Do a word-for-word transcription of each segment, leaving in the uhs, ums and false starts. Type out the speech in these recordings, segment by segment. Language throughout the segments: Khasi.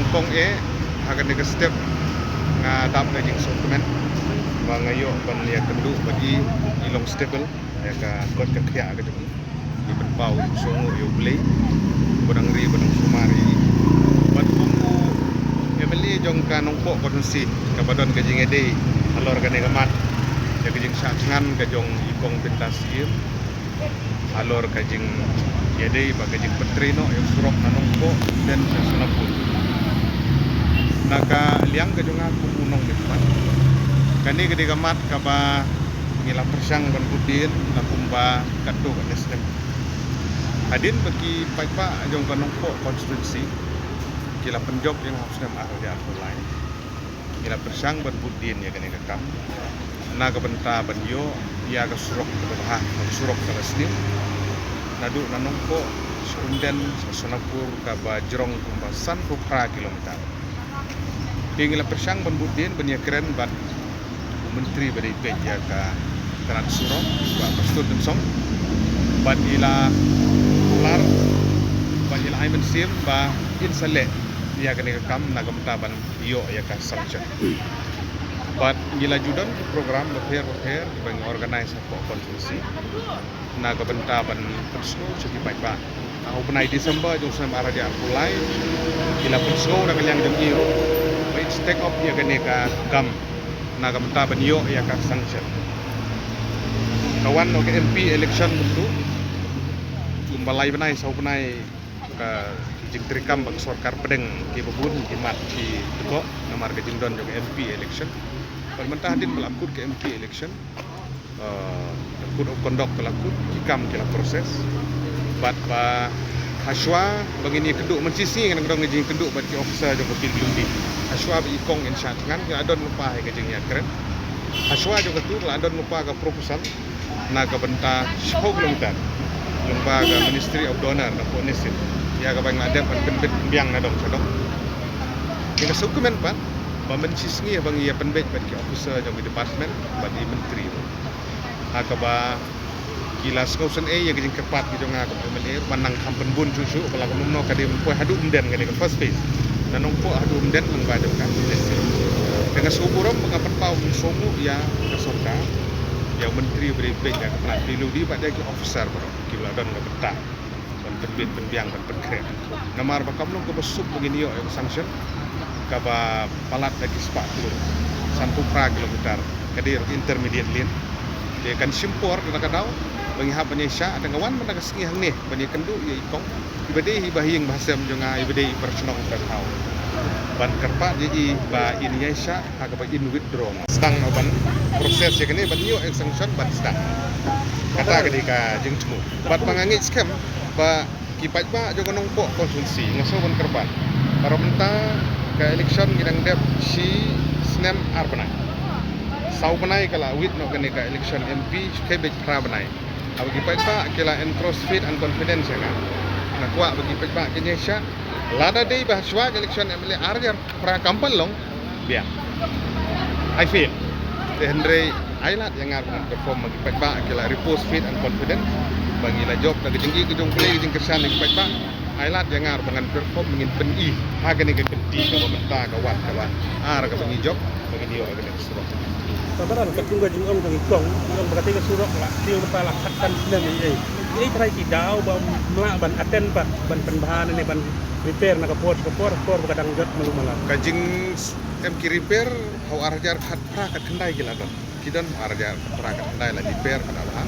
Kong eh, ha kane ka step nga dap da jingsngewkmen ba nga ïoh ban ïakynduh bad i, i long stable ïa ka kot ka khiah ka jong i. Ngi pynpaw ïa u sngewbha ïa U Blei ba dang ri ba dang sumar ïa i. Bad kum u M L A jong ka Nongpoh constituency kaba don ka jingïadei halor kane ka mat ïa ka jingshah thngan ka jong i Kong Bintas Syiem halor ka jingïadei bad ka jingpyntrei noh ïa u surok na Nongpoh Umden sha Sonapur. Na ka liang ka jong nga kum u nongmihkhmat, kane ka dei ka mat kaba ngi la pyrshang ban bud dien la kumba katto katne snem. Hadien ba ki paidbah jong ka Nongpoh constituency ki la pynjop ïa nga ha u snem ar hajar arphew lai, ngi la pyrshang ban bud dien ïa kane ka kam na ka bynta ban ïoh ïa ka surok kaba bha, ka surok kaba sniew naduh na Nongpoh sha Umden sha Sonapur kaba jrong kumba sanphew phra kilometer. Te ngi la pyrshang ban bud dien ban ïakren bad u Myntri ba dei peit ïa ka tnat surok, Bah Prestone Tynsong, bad i la kular bad i la ai mynsiem ba in sa leh ïa kane ka kam na ka bynta ban ïoh ïa ka sanction. Bad ngi la ju don ki program bapher bapher kiba ngi organise hapoh constituency na ka bynta ban pynsngew sha ki paidbah. Ha u bnai December jong u snem ar hajar arphew lai, ngi la pynsngew na ka liang jong i ruh ba in sa take up ïa kane ka kam na ka bynta ban ïoh ïa ka sanction. Ka wan noh ka M P election mynta, kumba lai bnai saw bnai ka jingtreikam ba ka sorkar pdeng kiba bun ki mat ki dkoh namar ka jingdon jong ka M P election. Bad mynta hadien ba la kut ka M P election, eh, ka code of conduct ka la kut, ki kam ki la process. Bad ba hashwa ba ngin ïakynduh, mynshisngi ngan dang ïakynduh bad ki officer jong ka P W D. Hashwa ba i Kong in shah thngan, ngi la don lypa ha ka jingïakren. Hashwa jong katu la don lypa ka proposal na ka bynta shiphew kilometer lyngba ka Ministry of DoNER na Port Nessie, ïa kaba ngi la dep ban pynbit pynbiang na dong sha dong. Ngi la sngewkmen pat ba mynshisngi haba ngi ïa pynbeit bad ki officer jong ki department bad i Myntri ruh, ha kaba ki la sngewsynei ïa ka jingkyrpad ka jong nga kum M L A ban nang kham pynbun shuh shuh, ba la kumno ka dei ban poi haduh Umden, ka dei ka first phase. Na Nongpoh haduh Umden lyngba jong ka P W D. Te nga sngewburom ba nga pynpaw sngewbha ïa ka sorkar, ïa u Myntri ba dei peit ïa ka tnat P W D bad ïa ki officer baroh kiba la don ka bynta ban pynbit pynbiang ban pynkhreh. Namar ba kam long kaba suk ba ngin ïoh ïa ka sanction kaba palat da ki spah klur, sanphew phra kilometer, ka dei ruh ka intermediate lane. Te kan shim por da ka daw ba ngi hap ban ïaishah, te nga wan mynta ka sngi hangne ban ïakynduh ïa i Kong, iba dei hi ba ha ïing ba ha sem jong nga, iba dei i para shnong para thaw, ban kyrpad ïa i ba in ïaishah ha kaba in withdraw noh. Sdang noh ban process ïa kane ban ïoh ïa ka sanction ban sdang. Kata ka dei ka jingthmu. Bad ba nga ngeit skhem ba ki paidbah jong ka Nongpoh constituency, nga sngew ban kyrpad, baroh mynta ka election ngi dang dep shi snem ar bnai. Saw bnai ka la wit noh kane ka election M P, shukhe beit phra bnai. Haba ki paidbah ki la entrust faith and confidence ïa nga, nga kwah ba ki paidbah kin ïaishah. Lada dei ba hashwa ka election M L A ar hajar phra kam pat long, biang. I fail. Te hynrei ai lad ïa nga ruh ban perform, ba ki paidbah ki la repose faith and confidence ba ngi la jop da ka jingïeit ka jong U Blei, ka jingkyrshan ïa ki paidbah. Ai lad ïa nga ruh ba ngan perform, ba ngin pyni ha kane ka kynti kaba mynta, ka wan kaba ar kaba ngi jop, ba ngin ïoh ïa kane ka surok. Bah Baran, katkum ka jingong jong i Kong, i ong ba katei ka surok la siew mynta la khatsan snem, ei ei. Ei trai ki daw ba ym lah ban attend pat ban pynbha ne ban repair na ka por sha ka por, por ba ka dang jot malu mala. Ka jing em ki repair ha u ar hajar khatphra khatkhyndai ki la don. Ki don ha u ar hajar khatphra khatkhyndai la repair kata bha.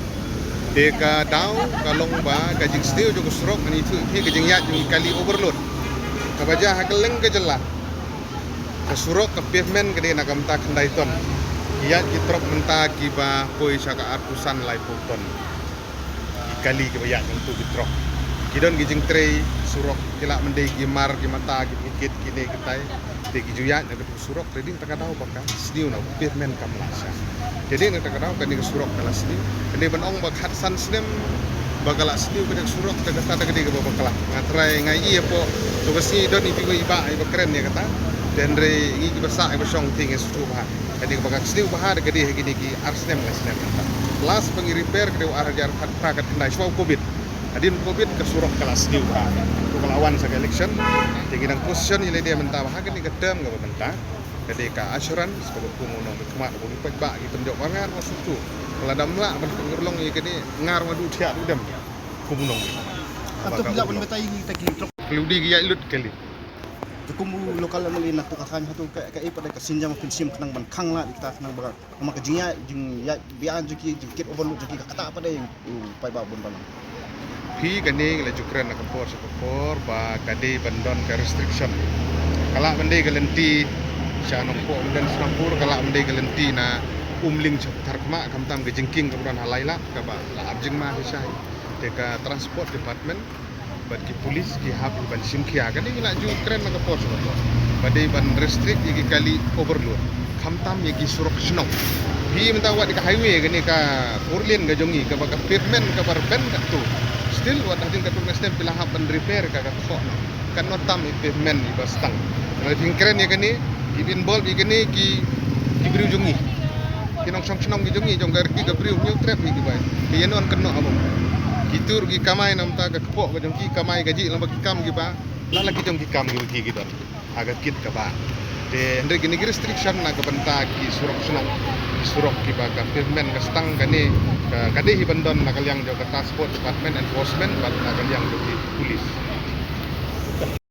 Te ka daw ka long ba ka jingsniew jong ka surok, ngan ïathuh ïa phi, ka jingïaid jong ki kali overload kaba jia ha kylleng ka jylla. Ka surok, ka pavement ka dei na ka bynta khyndai ton. Ki ïaid ki trok mynta kiba poi sha ka arphew san laiphew ton. Ki kali kiba ïaid nangtu ki trok. Ki don ki jingtrei surok, ki lah ban dei ki mar, ki mata, ki bukit, kine kitai. Te ki ju ïaid na katu ka surok, te dei na kata ka daw ba ka sniew, na pavement kam lah shah. Te dei na kata ka daw kane ka surok ka la sniew. Kane ban ong ba khatsan snem ba ka la sniew kane ka surok, te kata te ka dei kaba bakla. Nga trai, nga ïohi hapoh kaba sniew don iwei iwei i bah iba kren ïa kata. Te hynrei ngi kiba sah, iba shong, te ngi sngewthuh bha. Kane kaba ka sniew bha te ka dei ha kine ki ar snem lai snem mynta. Last ba ngi repair ka dei u ar hajar khatphra khatkhyndai, shuwa u covid. Hadien Covid ka surok ka la sniew bha. To ka la wan sa ka election. Te ngi dang position ïa lade mynta ba ha kane ka term kaba mynta ka dei ka assurance kaba kum u nongmihkhmat ba u paidbah ki pynjop ba ngar ma sutu. Ka la dam lah ban pynurlong ïa kane ngar ma du thiah du dem kum u nongmihkhmat. Hato phi lah ban batai ïa kita ki trok? Ka ludi ki ïaid lut kali. Te kum u local M L A na to ka thaiñ hato ka, kaei pat ka sienjam phin shim khnang ban khang lad ïa kita khnang ba Namar ka jingïaid, jingïaid biang jong ki, jingkit overload jong ki, kata pat ïa u paidbah bun balang. Phi, kane ngi la ju kren na ka por sha ka por ba ka dei ban don ka restriction. Ka lah ban dei ka lynti sha Nongpoh Umden Snapur, ka lah ban dei ka lynti na Umling sha Ptharkhmah, khamtam ka jingkieng kaba don ha Lailad kaba la ap jingma hi shai. Te ka Transport Department bad ki police ki hap ban shim khia. Kane ngi la ju kren na ka por sha ka por ba dei ban restrict ïa ki kali overload, khamtam ïa ki surok shnong. Phi, mynta wat ïa ka highway kane ka four lane ka jong ngi kaba ka pavement kaba rben katto, still wat hadien katto ka snem phi la hap ban repair ka, ka thoh noh. Katno tam i pavement iba stang. Lada phi kren ïa kane, ki involve ïa kane ki, ki briew jong ngi, ki nongshong shnong ki jong ngi, jong ka riti ka briew Hynñiewtrep hi kiba. Ki ïa non kynnoh abang. Ki tur ki kamai namar ka kpoh ka jong ki, kamai kajih lang ba ki kam kiba la la ki jong ki kam kiba ki, ki don ha ka kit kaba. Te hynrei kine ki restriction na ka bynta ki surok shnong, ki surok kiba ka pavement ka stang. Kane ka, ka dei hi ban don na ka liang jong ka Transport Department, enforcement bad na ka liang jong ki police.